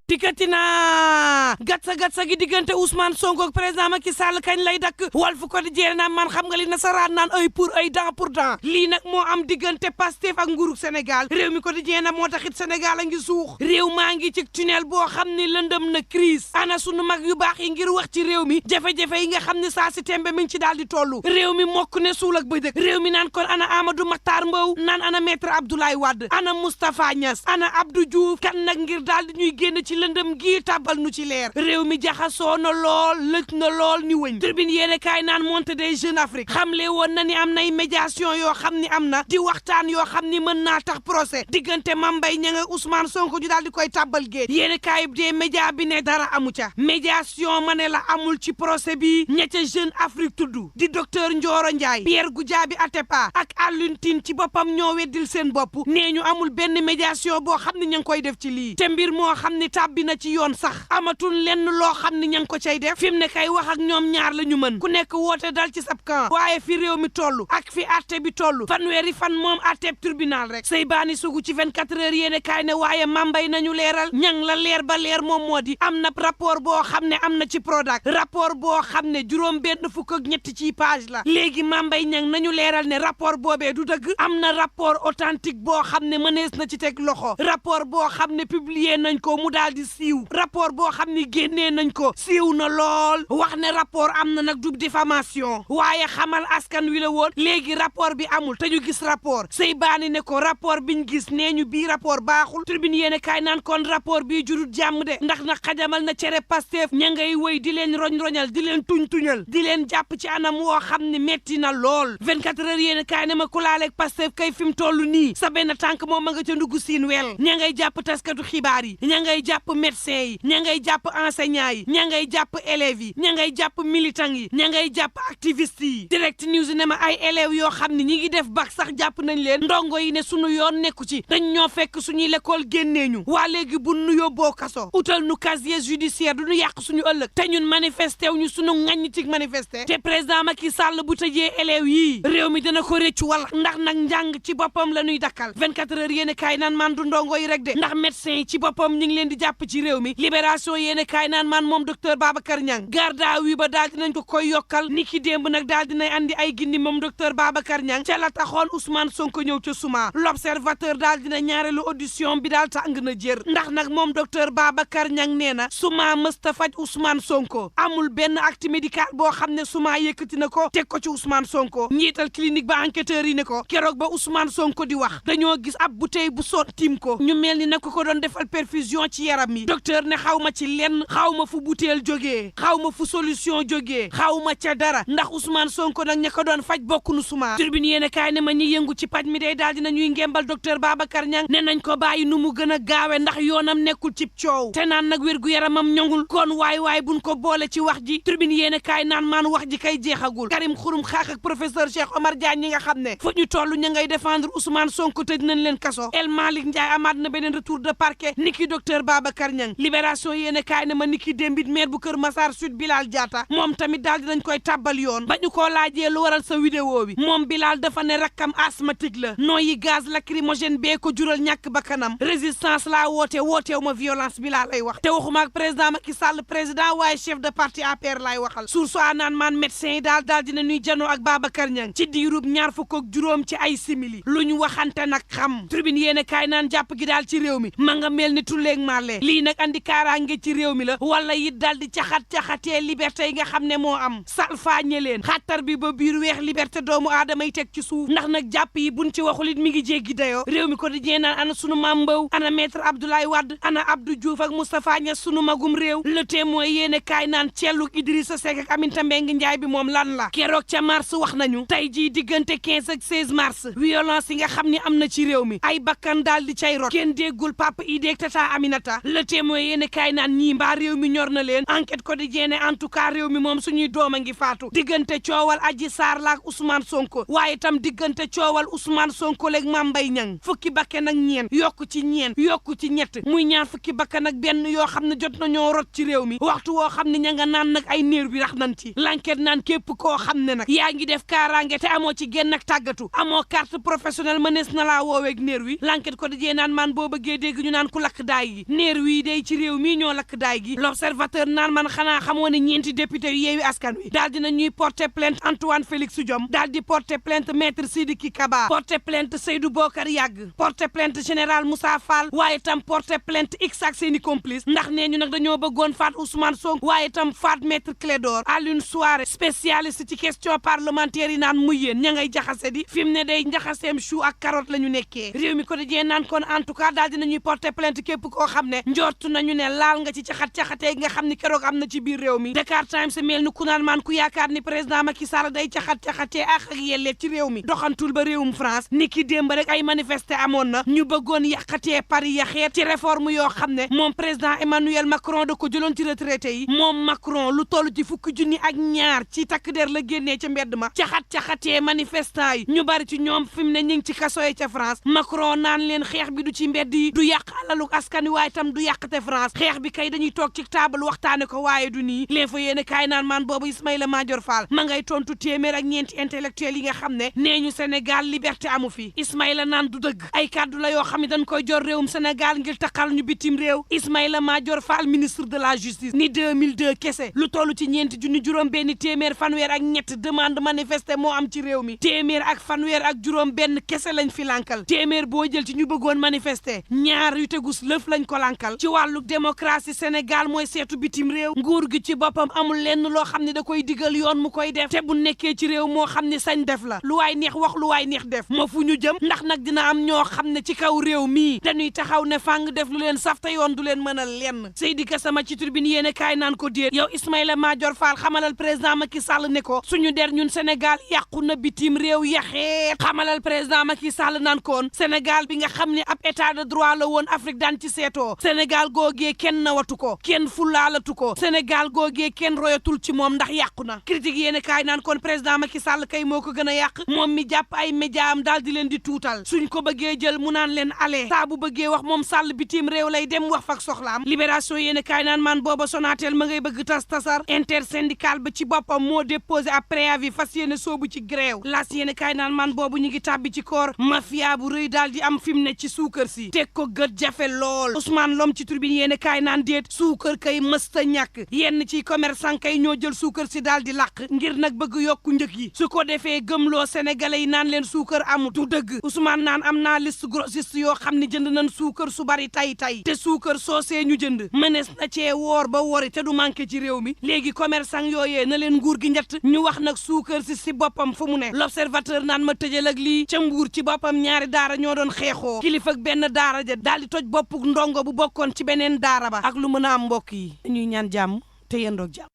tikati na gatsa gi diggante Ousmane Sonko ak président Macky Sall kañ lay dakk Walf Quotidien naan man xam nga li nasaraan naan œil pour œil dent pour dent lii nag moo am diggante Pastef ak nguurug Sénégal réew mi Quotidien na moo taxit Sénégal a ngi suux réew maa ngi ci tunnel boo xam ni lëndëm na crise ana sunu mag yu baax yi ngir wax ci réew mi jafe-jafe yi nga xam ne saa si tembe mi ngi ci daal di toll réew mi mokk ne suul ak bëjëk réew mi naan kon ana Amadou Makhtar Mbow naan ana maître Abdoulaye Wade ana Moustapha Niass ana Abdou Diouf kan nag ngir daal di ñuy génn ci lëndëm gii tàbbal nu ci leer réew mi jaxasoo na lool lëj na lool ni wëñ Tribune yéene kaay naan montée des jeunes Afrique xamle woon na ni am nay médiation yoo xam ni am na di waxtaan yoo xam ni mën naa tax procès diggante Mame Mbaye Niang ak Ousmane Sonko ñu daal di koy tàbbal géej yéene kaay des média bi ne dara amu ca médiation ma ne la amul ci procès bi ña ca jeune Afrique tudd di docteur Ndioro Ndiaye Pierre Goudiaby Atepa ak Alioune Tine ci boppam ñoo weddil seen bopp nee ñu amul benn médiation boo xam ni ña ngi koy def ci lii te mbir moo xam ni tàbbi na ci yoon sax amatul lenn loo xam ni ña ngi ko cay def fi mu ne kay wax ak ñoom ñaar la ñu mën ku nekk woote dal ci sab camp waaye fi réew mi toll ak fi atte bi toll fanweeri fan moom atteb tribunal rek say baani sugu ci 24 heures yéene kaay ne waaye mambay nañu leeral ñang la leer ba leer moom moo di am na rapport boo xam ne am na ci Prodac rapport boo xam ne juróom benn fukk ak ñett ci page la léegi mambay ñang nañu leeral ne rapport boobee du dëgg am na rapport authentique boo xam ne mënees na ci teg loxo rapport boo xam ne publier nañ ko mu daal di siiw rapport boo xam ne génnee nañ ko siiw na lool wax ne rapport am na nag du diffamation waaye xamal askan wi la woon léegi rapport bi amul te ñu gis rapport say baani ne ko rapport biñ gis nee ñu bii rapport baaxul Tribune yéene kaay naan kon rapport bii jurut jàmm de ndax na xajamal na cere Pastef ña ngay woy di leen roñ-roñal di leen tuñ-tuñal di leen jàpp ci anam woo xam ne metti na lool 24 heures yéene kaay ne ma ku laaleeg Pastef kay fi mu toll nii sa benn tànk moom ma nga ca ndugg siin wel ña ngay jàpp taskatu xibaar yi ña ngay jàpp médecin yi ña ngay jàpp enseignant yi ña ngay jàpp élèves yi ña ngay jàpp militant yi ña ngay jàpp activiste yi Direct News ne ma ay élèves yoo xam ne ñi ngi def bac sax jàpp nañ leen ndongo yi ne sunu yoon nekku ci dañ ñoo fekk suñuy l'école génnee ñu waa léegi bu nu yóbboo kaso utal nu casier judiciaire du ñu yàq suñu ëllëg te ñun manifesté wu ñu suñu ŋaññi ci manifesté te président Macky Sall bu tëjee élèves yii réew mi dana ko réccu wala ndax nag njàng ci boppam la ñuy dakkal 24 heures yéene kaay naan man du ndongo yi rek de ndax médecin yi ci boppam ñu ngi leen di jàpp ci réew mi libération yéene kaay naan man moom docteur Babacar Niang garde à vue ba daal dinañ ko koy yokkal ni ki démb nag daal dinay andi ay gindi moom docteur Babacar Niang ca la taxoon Ousmane Sonko ñëw ca suma l'observateur daal dina ñaareelu audition bi daal tàng na jër ndax nag moom docteur Babacar Niang nee na suma mësta faj Ousmane Sonko amul benn acte médical boo xam ne suma yëkkati na ko teg ko ci Ousmane Sonko njiital clinique ba enquêteur yi ne ko keroog ba Ousmane Sonko di wax dañoo gis ab bouteille bu soot tiim ko ñu mel ni nag ko doon defal perfusion ci yaram mi docteur ne xaw ma ci lenn xaw ma fu butéel jógee xaw ma fu solution jógee xaw ma ca dara ndax Ousmane Sonko nag ña ko doon faj bokkunu suma Tribune yéene kaay ne ma ñi yëngu ci paj mi day daal dina ñuy ngembal docteur Babacar Niang ne nañ ko bàyyi nu mu gën a gaawe ndax yoonam nekkul cib coow te naan nag wér gu yaramam ñongul kon waay buñ ko boole ci wax ji Tribune yéene kaay naan maan wax ji kay jeexagul Karim Xurum Xaax ak professeur Cheikh Omar Diagne ñi nga xam ne fu ñu toll ña ngay défendre Ousmane Sonko tëj nañ leen kaso El Malick Ndiaye amaat na beneen retour de parquet niki docteur Babacar Niang libération yéene kaay ne ma niki démbit maire bu Kër Massar Sud Bilal Diatta moom tamit daal dinañ koy tàbbal yoon ba ñu ko laajee lu waral sa vidéo bi moom Bilal dafa ne rakkam asthmatique la nooyi gaz lacrymogène bee ko jural ñàkk bakkanam résistance laa wooteew ma violence bi laa lay wax te waxuma ak président Macky Sall président waaye chef de parti APR laay waxal source a naan maan médecin yi daal dina ñuy janoo ak Babacar Niang ci diirub ñaar fukk ak juróom ci ay simili lu ñu waxante nag xam Tribune yéene kaay naan jàpp gi daal ci réew mi ma nga mel ni tulleeg màlle lii nag andi kaaraange ci réew mi la wala it daal di caxatee liberté yi nga xam ne moo am salfaañe leen xattar bi ba biir weex liberté doomu aadama yi teg ci suuf ndax nag jàpp yi buñ ci waxul it mi ngi jéggi dayoo réew mi ko di jee naan ana sunu Mame Mbow ana maître Abdoulaye Wade ana Abdou Diouf ak Moustapha Niass sunu magum réew Le Témoin yéene kaay naan celluk Idrissa Seck ak Aminata Mbengue Ndiaye bi moom lan la keroog ca mars wax nañu tey jii diggante 15 ak 16 mars violence yi nga xam ni am na ci réew mi ay bakkan daal di cay rot kenn déggul Papa Idé ak Tata Aminata Le Témoin yéene kaay naan ñii mbaa réew mi ñor na leen enquête ko di jeene en tout cas réew mi moom suñuy doom a ngi faatu diggante coowal Adji Sarr la ak Ousmane Sonko waaye itam diggante coowal Ousmane Sonko leeg Mame Mbaye Niang fukki bakkan ak ñeen yokku ci ñett muy ñaar fukki bakkan ak benn yoo xam ne jot nañoo rot ci réew mi waxtu woo xam ne ña nga naan nag ay néer bi rax nañ ci l'enquête naan képp koo xam ne nag yaa ngi def kaaraange te amoo ci genn ak tàggatu amoo carte professionnelle mënees na laa wooweeg néer wi l'enquête ko di jee naan maan boo bëggee dégg ñu naan ku lakk daay yi néer weer wii day ci réew mii ñoo lakk daay gi l'observateur naan man xanaa xamoo ne ñeenti député yu yeewi askan wi daal dina ñuy porter plainte Antoine Félix Diome daal di porter plainte maître Sidiki Kaba porter plainte Seydou Bokar Yàgg porter plainte général Moussa Fall waaye tam porter plainte x ak seeni complice ndax nee ñu nag dañoo bëggoon faat Ousmane Sonko waaye tam faat maître Clédor Alioune Souaré spécialiste ci question parlementaire yi naan muy yéen ña ngay jaxase di fi mu ne day njaxaseem chou ak carotte la ñu nekkee réew mi ko dajee naan kon en tout cas daal dinañuy porter plainte képp koo xam ne njortu nañu ne laal nga ci caxat-caxatee nga xam ni keroog am na ci biir réew mi Dakar Times mel ni ku naan maan ku yaakaar ni président Macky Sall day caxat-caxatee ak yelleef ci réew mi doxantul ba réewum France ni ki démb rek ay manifesté amoon na ñu bëggoon yàqatee Paris yaxeet ci réforme yoo xam ne moom président Emmanuel Macron da ko jëloon ci retraité yi moom Macron lu toll ci fukki junni ak ñaar ci takk der la génnee ca mbedd ma caxat-caxatee manifestant yi ñu bari ci ñoom fi mu ne ñu ngi ci kaso yi ca France Macron naan leen xeex bi du ci mbedd yi du yàq alalu askan wi waaye tam du yàqate France xeex bi kay dañuy toog ci table waxtaane ko waaye du nii leen fa yéene kaay naan maan boobu Ismaïla Madior Fall ma ngay tontu téeméer ak ñeenti intellectuel yi nga xam ne nee ñu Sénégal liberté amu fi Ismaïla naan du dëgg ay kàddu la yoo xam ne dañ koy jor réewum Sénégal ngir taxal ñu bitim réew Ismaïla Madior Fall ministre de la justice ni 2002 kese lu toll ci ñeenti junni juróom benn téeméer fanweer ak ñett demande manifester moo am ci réew mi téeméer ak fanweer ak juróom benn kese lañ fi lankal téeméer boo jël ci ñu bëggoon manifester ñaar yu tegus lëf lañ ko lankal ci wàllu démocratie Sénégal mooy seetu bitim réew nguur gi ci boppam amul lenn loo xam ne da koy digal yoon mu koy def te bu nekkee ci réew moo xam ne sañ def la lu waay neex wax lu waay neex def ma fu ñu jëm ndax nag dina am ñoo xam ne ci kaw réew mii dañuy taxaw ne fàng def lu leen saf te yoon du leen mënal lenn Seydi Gassama ci tribune yéene kaay naan ko déet yow Ismaïla Madior Fall xamalal président Macky Sall ne ko suñu der ñun Sénégal yàqu na bitim réew yaxeet xamalal président Macky Sall naan koon Sénégal bi nga xam ne ab état de droit la woon Afrique daan ci seetoo Sénégal googee kenn nawatu ko kenn fulaalatu ko Sénégal googee kenn royatul ci moom ndax yàqu na critique yéene kaay naan kon président Macky Sall kay moo ko gën a yàq moom mi jàpp ay média am daal di leen di tuutal suñ ko bëggee jël mu naan leen ale saa bu bëggee wax moom Sall bitim réew lay dem wax fak soxlaam libération yéene kaay naan man booba Sonatel ma ngay bëgg tasar intersyndical ba ci boppam moo déposé ab préavis fas yéene soobu ci grève las yéene kaay naan man boobu ñu ngi tàbbi ci koor mafia bu rëy daal di am fi mu ne ci suukar si teg ko gët jafe lool Ousmane Lom ci tribune yéene kaay naan déet suukar kay mësta ñàkk yenn ci commerçant kay ñoo jël suukar si daal di làq ngir nag bëgg yokku njëg yi su ko defee gëmloo sénégalais yi naan leen suukar amut du dëgg Ousmane naan am naa liste grossiste yoo xam ne jënd nañ suukar su bari tay te suukar soosee ñu jënd mënees na cee woor ba wori te du manqué ci réew mi léegi commerçant yooyee na leen nguur gi njëtt ñu wax nag suukar si boppam fu mu ne l'observateur naan ma tëjal ak lii ca Mbuur ci boppam ñaari daara ñoo doon xeexoo kilifa ak benn daara ja daal di toj boppuk ndongo bu bokkoon ci beneen daara ba ak lu mën a am mbokk yi ñuy ñaan jàmm te yendoog jàmm